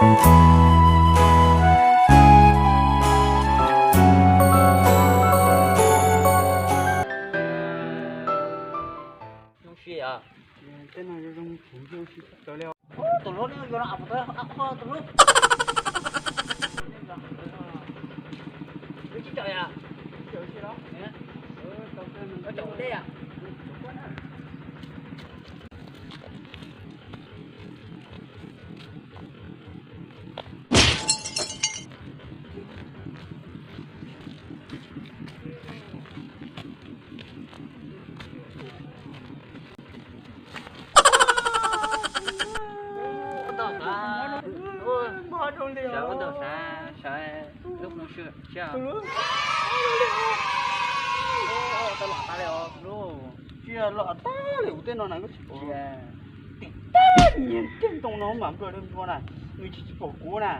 Tus hlub ne, yuav no av pov tawv, tus hlub. Wb tsis caum yam, caum dej yam. Ua ntau sav, ua ntau sav, sav lub moo sw, tsis tau los tag li os lub. Tsis los tag li, kuv tej no na koj tsis pom. Tim tag nyiag kiag ntoo no mas nplua dawb ntsuab na, nws tsis tsis pom kuv na.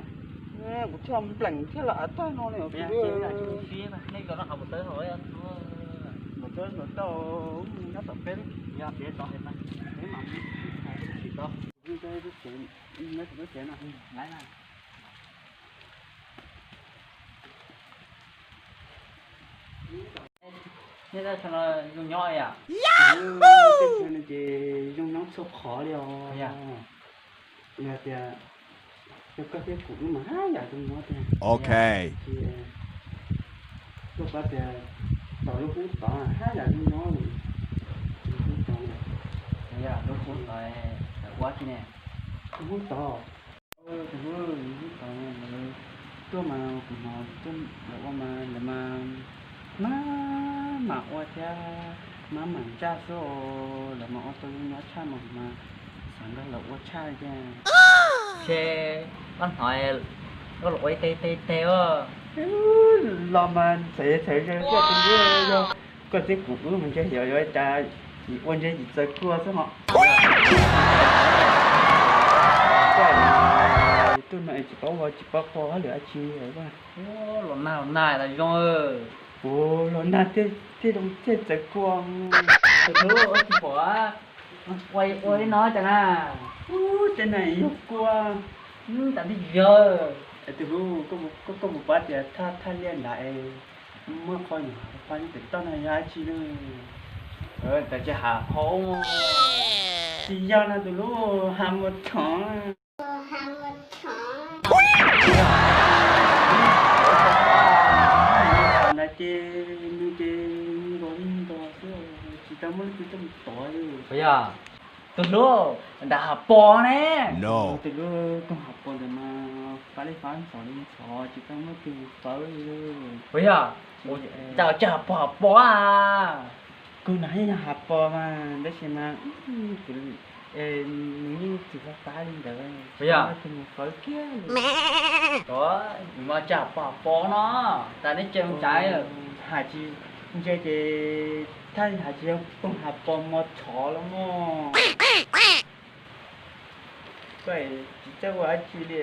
Kuv thiaj npleem thiaj los av tag no li os. Nej los no qhov pov tawb, pov tawb nyob tom peb lub, tsev tod, peb mam li tsis tau. Nej tab tom zoo nyob yom? Tej chaw no ces zoo nyob txhua qhov li os. Yog tias yog koj thiab kuv wb mas haj yam zoo nyob tiag. Ok. Ces koj pab tias tom lub qub tod haj yam zoo nyob li. Lub qub tod, lub qub tod ua tsi ne? Lub qub tod, lub qub tod, tuaj mas kuv hnov lawv ua mas lawv mas mab mam ua thiab mab mam ntsaj xwb os, lawv mas ua tau zoo nyob tshaj mas kuv mas xav nrog lawv ua tshaj li thiab. Ces koj hnov koj los ua ib teg teg teg os. Los mas txhawv txhawv zog tiag tiag, yog koj thiab kuv wb mas ntshe yuav yuav cas ua ntshe yim txawv kua xwb ho. Tuaj no es tsis paub ua tsis paub qhua hauj lwm dab tsi. Los nag los nag tas zoo. Kuv los nag thiaj zoo thiaj txawv kua. Tus hlub, tsis pom ua ua li no cas na. Ub, tej no yog kua. Tam ntej yog. Tus hlub, koj puas paub tias thaj thaj liaj nrad es muaj qhov nyuam qhuav nyob pem toj no yog dab tsi na? Tam tsis hav phom. Tsis yog no tus hlub, hav mos thov. Ntawd ces nws ces nkaus li nkaus xwb, tsis tau muaj leej twg tuaj mus tov li. Puas yog? Tus hlub, nram hav pos ne. Tus hlub, koog hav pos ntawd mas fab li fab, ntxhov li ntxhov, tsis tau muaj leej twg mus tov li. Puas yog? Cas tsis hav pos hav pos a? Kuv nram yeej yog hav pos mas tab sis mas kuv, nws yeej tsis fab fab li ntawd, tsis muaj leej twg mus tov kiag li. Nws mas cas hav pos hav pos no, tas neb tseem mus cas. Hais tsis ntse ces thaj hais tsis yog koog hav pos mos tshov los mog. Koj tsis txawj ua dab tsi li,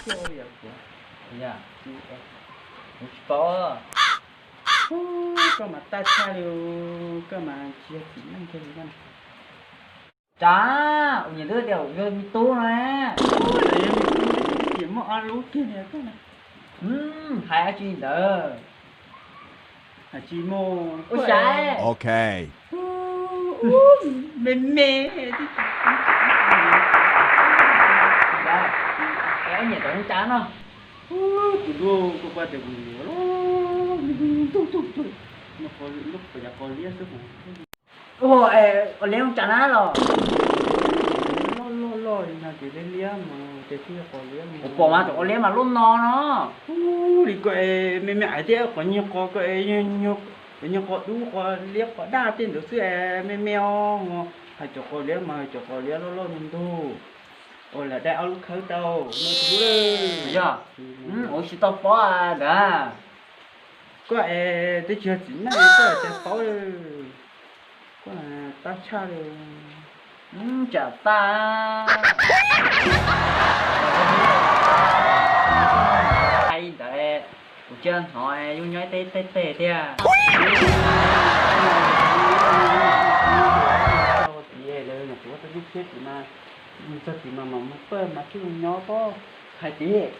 thiaj li yog kuv. Kuv tsis paub. Koj mas taj tshaj li, koj mas tsis yog txiv neej kiag li koj na. Cas, ua niam twb tias yog me tub no. Yog me tub ces muaj ob lub kiag li koj na. Hais dab tsi ntawd. Hais tsis mus ua saib. Ok. Me me. Ob niam tau cas no. Tus hlub, koj pab tias kuv yuav lub, lub qos liab xwb. Ua, qos liab cas na los. Loj loj loj li no ces liab liab mas ces twb yog qos liab. Kuv pom mas tus qos liab mas lub no no. Ub, li koj es me me hais thiab, qos nyiag qos koj es, qos nyiag qos dub qos liab qos daj tej ntawd xwb es me me os. Hais cov qos liab mas cov qos liab loj loj ntug ntug. Ua lawm dai ob lub khawb tau no tus hlub. Yog, ua tsis tau paub ntawd. Koj es twb tsis yog txiv neej koj cas paub. Koj tab tshaj li. Tsam tag. Hais li ntawd, kuv cia hnov yuav nyob ib teg teg teg thiab. Ua tiav lawv nyuam qhuav tau ib tsheb tim mas Mus txog tim mas mam mus pab mas sib nyob pob. Hais tias,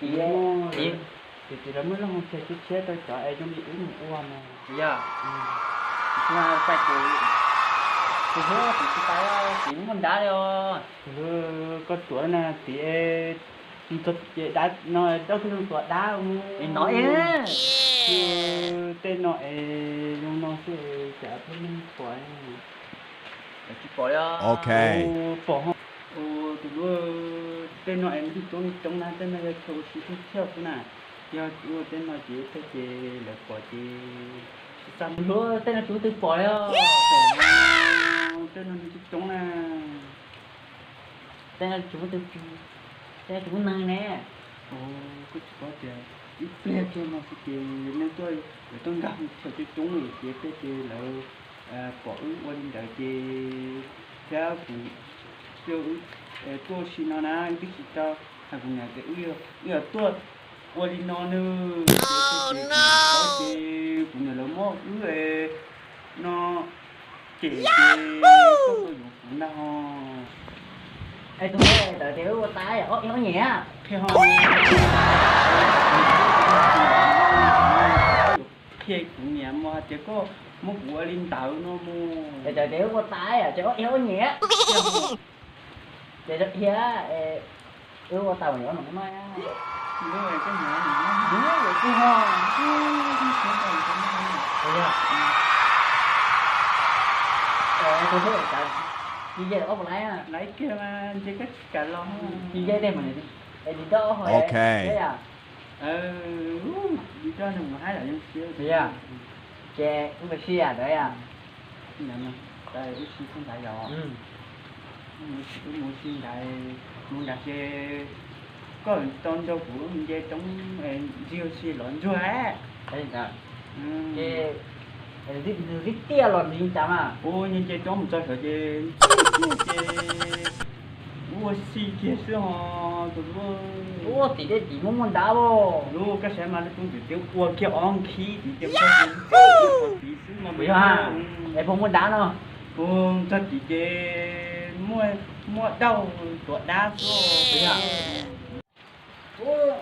tias, tias lawv muaj lub hoo chaw tshiab tshiab rau cov es zoo li wb mus ua mas. Yog, tus hlub, tus hlub, tus tsis tas, tus muaj nrab li os. Koj tuav na tim, mus txog tim dab no, dab twg zoo tuav dab mus. Es no, tej no es zoo no xwb, cas peb yeej pom, tsis pom li. Ok, pom ho. Tus hlub, tej no es nws coob coob na, tej no yog chaw ua si thiaj thiaj xwb na. Yog ua tej no ces tag ces lawv pom ces tsis txaj muag. Hlub, tej no tsis muaj twg pom li os. Pom, tej no nws coob coob na. Tej no tsis muaj twg, tej no tsis muaj neeg ne. Kuj tsis paub tias ib pliag kiag no xwb ces nej tuaj, lawv tuaj nkag chaw coob coob lawm ces tej ces lawv pom wb ua li ntawd ces thiab kuv, tuaj ua si no na, wb twb tsis tau hais kuv niam tias wb yuav tuaj ua li no nws, ces kuv niam lawv muab wb no cem ces koj tau yuav kuv ntag ho. Es tus ntawd tias wb ua tau ob ib ob nyuag qhia ho. Qhia kuv niam mus hais tias koj muab kuv ua li ntawd no mus. Es tias wb ua tau ces ob ib ob nyuag. Ces rau qhia, wb ua tau mas yuav no no. Tus hlub, tsis nce ob puas laib, laib kiag mas nce koj tsis kam los. Tsis nce tej mas, es tsis dob ho. Ok, yog, tsis dob nws mus haib lawm yeej siab. Yog, ces wb mus ua si ntawd yom. Wb mus ua si ntawd yom. Wb mus ua si ntawd, mus ntawd ces koj tau nrog kuv nce roob, ntsig ua si los ntsuag. Ces nws tib tiaj los nws yeej cas mas. Ua nce roob mus txog saud ces, ces ua si kiag xwb ho. Tus hlub, ua tim tej tim muaj muaj nrab os. Hlub, koj saib mas lub roob tim twb ua kiag ob nkhib tim ces ua kiag tim xwb mas. Puas yog? Es puas muaj nrab no? Ua txog tim ces muaj, muaj dauj tuav dab xwb. Puas yog?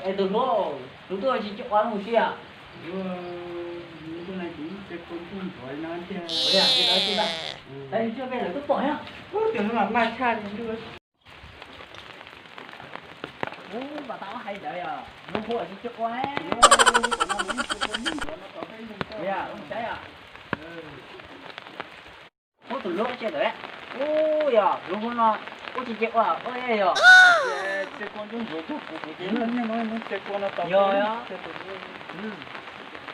Es tus hlub, tus tuaj tsis coj ua mus si a? Tus hlub, tus hlub na, ces ntsia kua ntsuag ntsuav li no tiag. Ua li, ua li, ua li. Tab sis tsuas peb lawv twb pom yog. Tus hlub mas maj tshaj li hlub. Ub, mas tau hais ntawd yog hlub hu tsis coj ua. Ua li, ua li, saib yog. Ub, tus hlub tsis ntawd. Ub, yog hlub hu no, ub, tsis coj ua, ua li yog. Txia kua ntsuag ntsuav tag kuv kuv ces niaj hnub ntsia kua no tau. Yog, yog. Ub,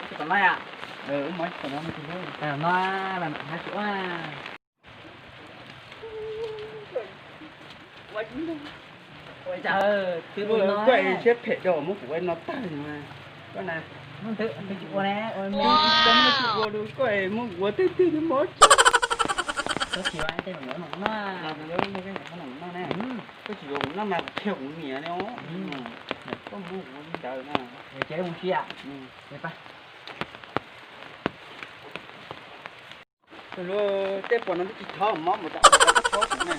tsis tom no yom. Ub, mas tsis tom no, tus hlub. No, hais tsis ua. Ua cas twb ua no, koj siab phem rau muab kuv ua no tag li mas. Koj na, twb tsis ua ne, ua me, koj muab kuv ua twg twg twb mob tsis. Koj tsis ua tej no no, koj tsis yuav kuv noj mas kuv qhia kuv niam ne. Koj muab kuv ua li ntawd na. Ces mus si a. Tus hlub, tej pos no twb tsis thov mob mus tau, koj thov kuv ne.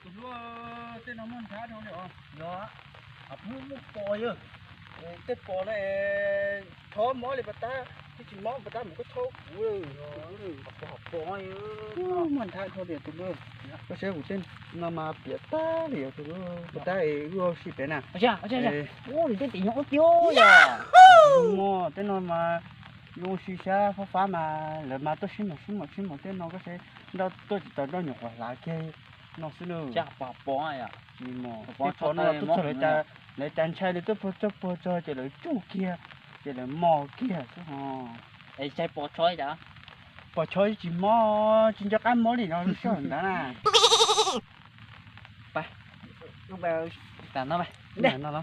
Tus hlub, tej no muaj nrab dhau li os. Yog, muaj pos yog. Tej pos no thov mob li pas tab, twb tsis mob pas tab mus koj thov kuv. Pos, pos muaj nrab dhau li tus hlub. Koj saib kuv tej no mas piam tag li os tus hlub, pas tab es wb ua si pem na. Ua li tej tim nyob ub tiag yog. Zoo mog, tej no mas zoo si sab fab fab mas lawv mas tuaj sib mos sib mos sib mos tej no koj saib, nroj tuaj tsis tau nroj nyuam qhuav hlav kiag no xwb na. Pos, pos, tej pos no tuaj txog lawv cas ntshai li tuaj puag txog puag txog ces lawv tsuj kiag, ces lawv mos kiag xwb ho. Es pos tsho cas? Pos tsho tsis mob, tsis nco qab mob li no lub sij hawm ntawd na. Tam no, no.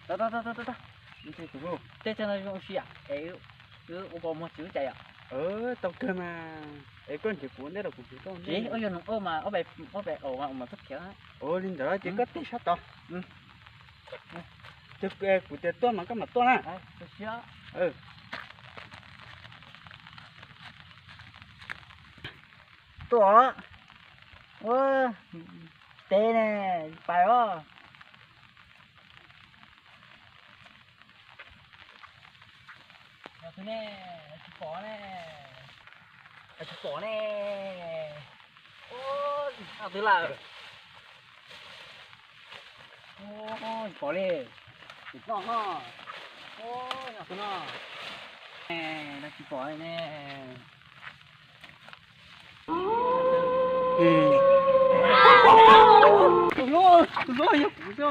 Tau tau tau tau tau. Tej txog no zoo ua si yom, es wb ua pos muag tsis ua cas yom? Tau kawg mas, es koj nrhiav kuv ntej los kuv nrhiav koj ntej. Ua yog nus o mas ob peb, ob peb o mas txhob khiav. Ua li ntawd ces koj tig sab tod. Ces kuv tias tuaj mas koj mam tuaj na. Tuaj os. Ua, teb ne, pais os. Yog twg ne, tsis pom ne, tsis pom ne. Ua, twg lawm? Ua, tsis pom li. Tus no ho. Ua, yog tus no. Tsis pom li ne. Tus hlob, tus hlob yog kuv xwb.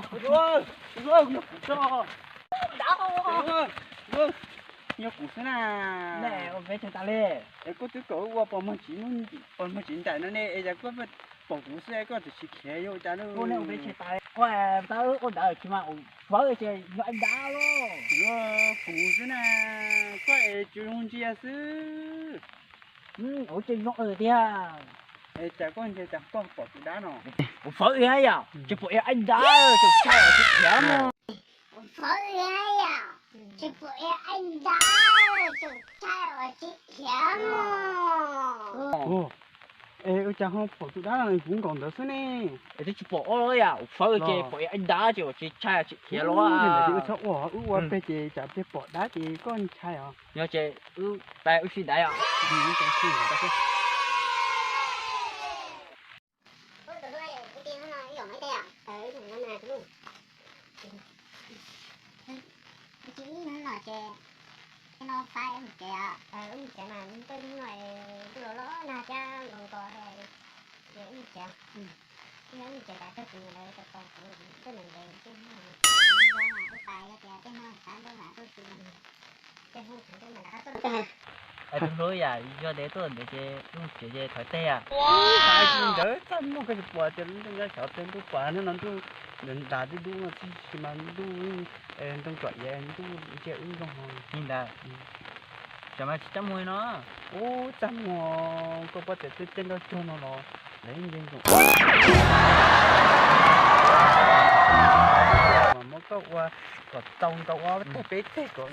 Tus hlob, tus hlob yog kuv xwb. Yog kuv xwb na. Es koj twb kom wb ua pos muag tsis, pos muag tsis nraim no ne, es yog koj pom kuv xwb es koj tseem tsis khiav yog ua cas lauj? Ua ntawd tsis mas fawb ces yog ai dab lauj. Kuv xwb na, koj es tsis zoo ntsia xwb. Ua tsis zoo tiag. Es cas koj ntsia cas koj pom tus dab no? Kuv fawb yom, tsis pom ai dab, tseem tshaj tsis khiav no. Kuv fawb yom, tsis pom ai dab, tseem tshaj tsis khiav no. Es ua cas ho pom tus dab no kuv nkaus ntawd xwb ne? Es twb tsis pom ob los yom, kuv fawb ces pom ai dab ces ua tsis tshaj tsis khiav los. Ua tshaj ua, wb ua peg ces cas peg pom dab ces koj ntshai os. Yog ces wb pais wb sib dai os. Tus hlub, tus hlub, hnub no ces no pais wb mus tsev os. Wb mus tsev mas peb hnub no ntuj los los nag thiab nkaus nkaus, ces wb mus tsev. Wb mus tsev tas tag kuv niam lawv tau tos kuv, tuaj ntev ntev tej hnub no, wb pais yog tias tej hnub no xav ntuj mas tuaj tsis, tej hnub tsis ntuj mas rov qab tuaj. Tus hlub yam, yog tias tuaj ntev ces wb mus tsev ces thov teg yam. Ntawd txaj muag koj tsis pom tias lub ntuj nyob xyov tej ntuj pom hnub no ntuj ntas dub dub no tib si mas ntuj ntoo tsom iav ntuj ntsia wb zoo li ntawd. Tsam mas tsis txaj muag no. Ub, txaj muag, koj paub tias tej nroj cuag no los lawv yeej nce nkaus. Mas muab koj ua kom tau nkaus ob teg peb teg kom.